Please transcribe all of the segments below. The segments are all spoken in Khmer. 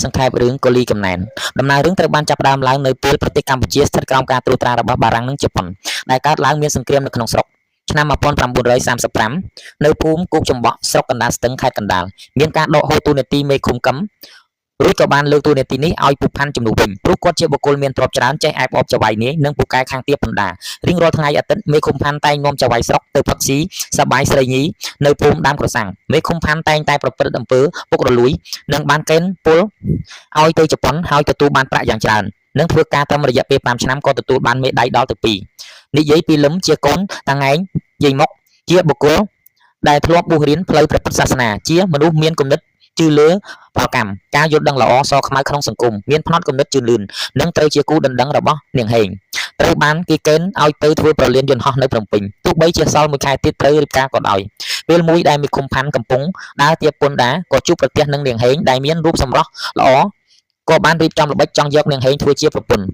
សង្ខេបរឿងកូលីកំណែនដំណើររឿងត្រូវបានចាប់ផ្ដើមឡើងនៅពេលប្រទេសកម្ពុជាស្ថិតក្រោមការត្រួតត្រារបស់បារាំងនិងជប៉ុនដែលកើតឡើងមានសង្គ្រាមនៅក្នុងស្រុកឆ្នាំ1935នៅភូមិគោកចំបក់ស្រុកកណ្ដាលស្ទឹងខេត្តកណ្ដាលមានការដកហូតតួនាទីមេឃុំកឹមរួចក៏បានលើកតួនាទីនេះឲ្យពូផាន់ជំនួសវិញព្រោះគាត់ជាបុគ្គលមានទ្រព្យច្រើនចេះអែបអបចៅហ្វាយនាយនិងពូកែខាងទាពន្ធដារៀងរាល់ថ្ងៃអាទិត្យមេឃុំផាន់តែងនាំចៅហ្វាយស្រុកទៅផឹកស៊ីសប្បាយស្រីញីនៅភូមិដើមក្រសាំងមេឃុំផាន់តែងតែប្រព្រឹត្តអំពើពុករលួយ និងបានកេណ្ឌពលឲ្យទៅជប៉ុនហើយទទួលបានប្រាក់យ៉ាងច្រើននិងធ្វើការត្រឹមរយៈពេល5ឆ្នាំក៏ទទួលបានមេដាយដល់ទៅ2និយាយពីលឹមជាកូនតាងែងយាយមុកជាបុគ្គលដែលធ្លាប់បួសរៀនផ្លូវព្រះពុទ្ធសាសនាជាមនុស្សមានគំនិតជឿលើផលកម្មការយល់ដឹងល្អសខ្មៅក្នុងសង្គមមានផ្នត់គំនិតជឿនលឿននិងត្រូវជាគូដណ្ដឹងរបស់នាងហេងត្រូវបានគេកេណ្ឌឲ្យទៅធ្វើប្រលានយន្តហោះនៅភ្នំពេញទោះបីជាសល់មួយខែទៀតត្រូវរៀបការក៏ដោយពេលមួយដែលមេឃុំផាន់កំពុង ដើរទៀបពន្ធដាក៏ជួបប្រទះនឹងនាងហេងដែលមានរូបសម្រស់ល្អក៏បានរៀបចំល្បិចចង់យកនាងហេងធ្វើជាប្រពន្ធ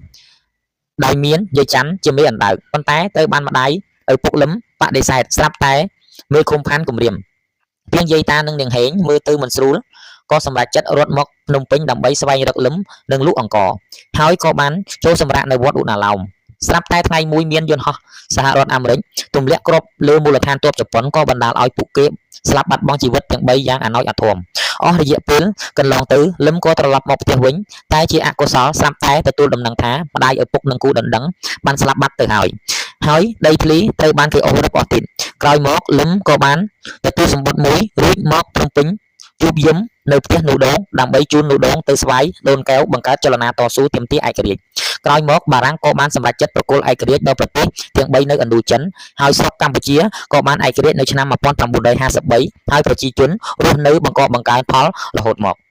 ដោយមានយាយច័ន្ទជាមេអណ្ដើកប៉ុន្តែត្រូវបានម្ដាយឪពុកលឹមបដិសេធស្រាប់តែមេឃុំផាន់គំរាមពីងយាយតានិងនាងហេងមើលទៅមិនស្រួលក៏សម្រេចចិត្តរត់មកភ្នំពេញដើម្បីស្វែងរកលឹមនិងលក់អង្ករហើយក៏បានចូលសម្រាកនៅវត្តឧណ្ណាលោមស្រាប់តែថ្ងៃមួយមានយន្តហោះសហរដ្ឋអាមេរិកទម្លាក់គ្រាប់លើមូលដ្ឋានទ័ពជប៉ុនក៏បណ្ដាលឲ្យពួកគេ ស្លាប់បាត់បង់ជីវិតទាំង3យ៉ាងអាណោចអាធមអស់រយៈពេលកន្លងទៅលឹមក៏ត្រឡប់មកផ្ទះវិញតែជាអកុសលស្រាប់តែទទួលដំណឹងថាម្ដាយឪពុកនិងគូដណ្ដឹងបានស្លាប់បាត់ទៅហើយហើយដីធ្លីត្រូវបានគេអូសរឹបអស់ទៀតក្រោយមកលឹមក៏បានទទួលសម្បត្តិមួយរួចមកភ្នំពេញជួបយឹមនៅផ្ទះនូដងដើម្បីជូននូដងទៅស្វាយដូនកែវបង្កើតចលនាតស៊ូទាមទារឯករាជ្យក្រោយមកបារាំងក៏បានសម្រេចចិត្តប្រគល់ឯករាជ្យដល់ប្រទេសទាំង3នៅឥណ្ឌូចិនហើយស្រុកកម្ពុជាក៏បានឯករាជ្យនៅឆ្នាំ1953ហើយប្រជាជនរស់នៅបង្កបង្កើនផលរហូតមក។